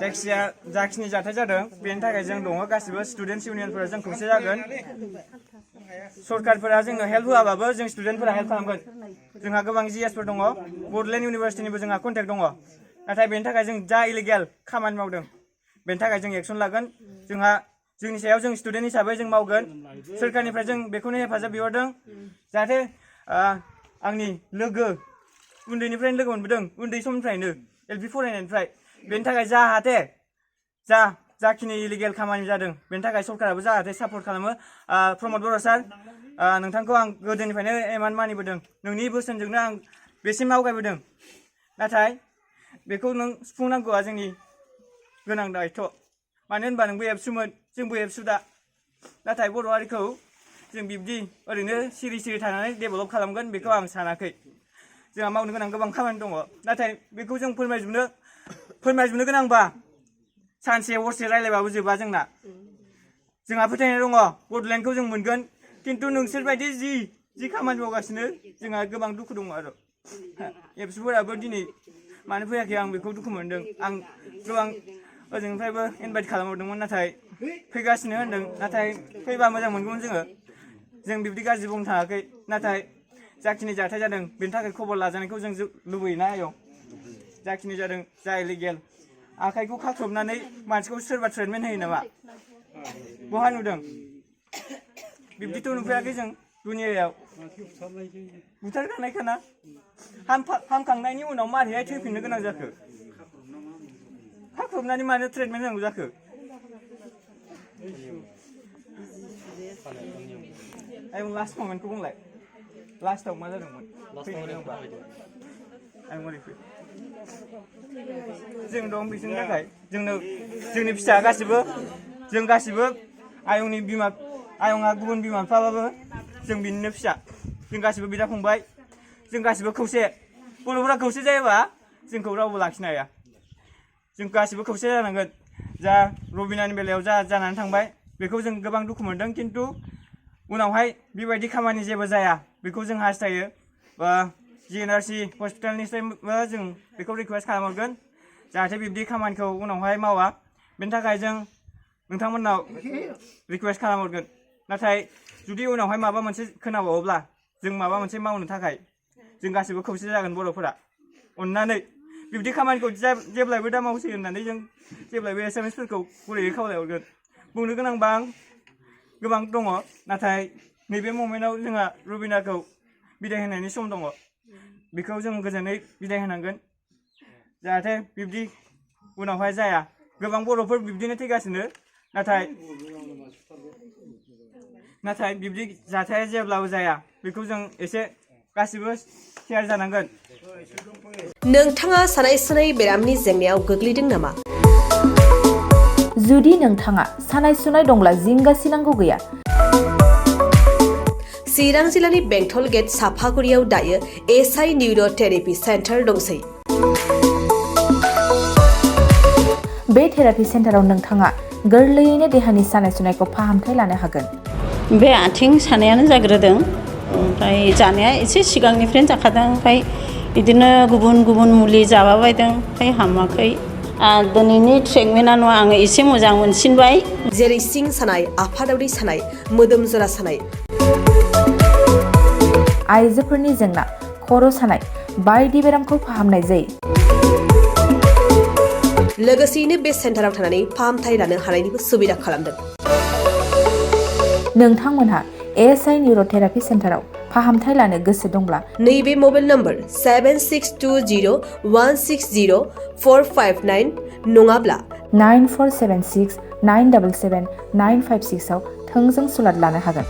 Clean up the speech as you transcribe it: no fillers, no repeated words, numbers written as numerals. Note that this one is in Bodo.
जायखिजाया जाखिनि जाथाय जादों बेनि थाखाय जों दङ गासिबो स्टुडेन्टस इउनियनफोरा जों खौसे जागोन सरकारफोरा जोंनो हेल्प होआबाबो जों स्टुडेन्टफोरा हेल्प खालामगोन जोंहा गोबां जिएसफोर दङ बड'लेण्ड इउनिभार्सिटिनिबो जोंहा कन्टेक्ट दङ नाथाय बेनि थाखाय जों जा इलिगेल खामानि मावदों बेनि थाखाय जों एक्सन लागोन जोंहा जोंनि सायाव जों स्टुडेन्ट हिसाबै जों मावगोन सोरखारनिफ्राय जों बेखौनो हेफाजाब बिहरदों जाहाथे आंनि लोगो उन्दैनिफ्रायनो लोगो मोनबोदों उन्दै समनिफ्रायनो एलपि फरायनायनिफ्राय बेनि थाखाय जाहाथे जाखिनि इलिगेल खामानि जादों बेनि थाखाय सरकाराबो जाहाथे सापर्ट खालामो प्रमद बर' सार नोंथांखौ आं गोदोनिफ्रायनो इमान मानिबोदों नोंनि बोसोनजोंनो आं बेसिम आवगायबोदों नाथाय बेखौ नों सुफुंनांगौआ जोंनि गोनां दायथ' मानो होनबा नोंबो एबसुमोन जोंबो एबसु दा नाथाय बर' हारिखौ जों बिब्दि ओरैनो सिरि सिरि थानानै डेभेलप खालामगोन बेखौ आं सानाखै जोंहा मावनो गोनां गोबां खामानि दङ नाथाय बेखौ जों फोरमायजोबनो गोनांबा सानसे हरसे रायलायबाबो जोबा जोंहा फोथायनाय दङ बड'लेण्डखौ जों मोनगोन खिन्थु नोंसोरबायदि जि खामानि मावगासिनो जोंहा गोबां दुखु दङ आरो एबसुफोराबो दिनै मानो फैयाखै आं बेखौ दुखु मोनदों आं गोबां ओजोंनिफ्रायबो इनभाइट खालामहरदोंमोन नाथाय फैगासिनो होनदों नाथाय फैबा मोजां मोनगौमोन जों बिब्दि गाज्रि बुंनो थाङाखै नाथाय जाखिनि जाथाय जादों बेनि थाखाय खबर लाजानायखौ जों लुबैयोना आयं जाखिनि जादों जा इलिगेल आखाइखौ खाख्रबनानै मानसिखौ सोरबा ट्रिटमेन्ट होयो नामा बहा नुदों बिब्दिथ' नुफेराखै जों दुनियायाव बुथारखानायखाना हामखांनायनि उनाव मारैहाय थैफिननो गोनां जाखो खाख्रबनानै मानो ट्रिटमेन्ट होनांगौ जाखो आयं लास्ट कमेन्टखौ बुंलाय लास्टआव मा जादोंमोन जों दं बिसोरनि थाखाय जोंनि फिसा जों गासिबो आयंआ गुबुन बिमा बिफाबाबो जों बिनिनो फिसा जों गासिबो बिदा फंबाय जों गासिबो खौसे बर'फोरा खौसे जायोबा जोंखौ रावबो लाखिनो हाया जों गासिबो खौसे जानांगोन जा रबिनानि बेलायाव जानानै थांबाय बेखौ जों गोबां दुखु मोनदों खिन्थु उनावहाय बेबायदि खामानि जेबो जाया बेखौ जों हास्थायो जिएनआरसि हस्पिटालनिफ्रायबो जों बेखौ रिकुवेस्ट खालामहरगोन जाहाथे बिब्दि खामानिखौ उनावहाय मावा बेनि थाखाय जों नोंथांमोननाव रिकुवेस्ट खालामहरगोन नाथाय जुदि उनावहाय माबा मोनसे खोनाबावोब्ला जों माबा मोनसे मावनो थाखाय जों गासिबो खौसे जागोन बर'फोरा अननानै बिब्दि खामानिखौ जेब्लायबो दा मावसै होननानै जों जेब्लायबो एसामिसफोरखौ गुरैयै खावलायहरगोन बुंनो गोनांबा गोबां दङ नाथाय नैबे ममेन्टआव जोंहा रुबिनाखौ बिदाय होनायनि सम दङ बेखौ जों गोजोनै बिदाय होनांगोन जाहाथे बिब्दि उनावहाय जाया गोबां बर'फोर बिब्दिनो थैगासिनो नाथाय बिब्दि जाथाया जेब्लाबो जाया बेखौ जों एसे गासिबो केयार जानांगोन नोंथाङा सानाय सुनाय बेरामनि जेंनायाव गोग्लैदों नामा जुदि नोंथाङा सानाय सुनाय दंब्ला जिंगा सिनांगौ गैया चिरां जिल्लानि बेंटल गेट साफागुरियाव दायो एसआइ निउर' थेरापि सेन्टार दंसै बे थेरापि सेन्टाराव नोंथाङा गोरलैयैनो देहानि सानाय सुनायखौ फाहामथाय लानो हागोन बे आथिं सानायानो जाग्रोदों ओमफ्राय जानाया एसे सिगांनिफ्रायनो जाखादों ओमफ्राय बिदिनो गुबुन मुलि जाबाबायदों ओमफ्राय हामाखै दिनैनि ट्रिटमेन्टआ आङो एसे मोजां मोनसिनबाय जेरै सिं सानाय आफादावरि सानाय मोदोम जरा सानाय आइजोफोरनि जेंना खर' सानाय बायदि बेरामखौ फाहामनाय जायो लोगोसेयैनो बे सेन्टाराव थानानै फाहामथाय लानो हानायनिबो सुबिदा खालामदों नोंथांमोनहा एएसआइ निउर' थेरापि सेन्टाराव फाहामथाय लानो गोसो दंब्ला नैबे मबाइल नम्बर 7620160459 नङाब्ला 9476977956 आव थोंजों सुलाद लानो हागोन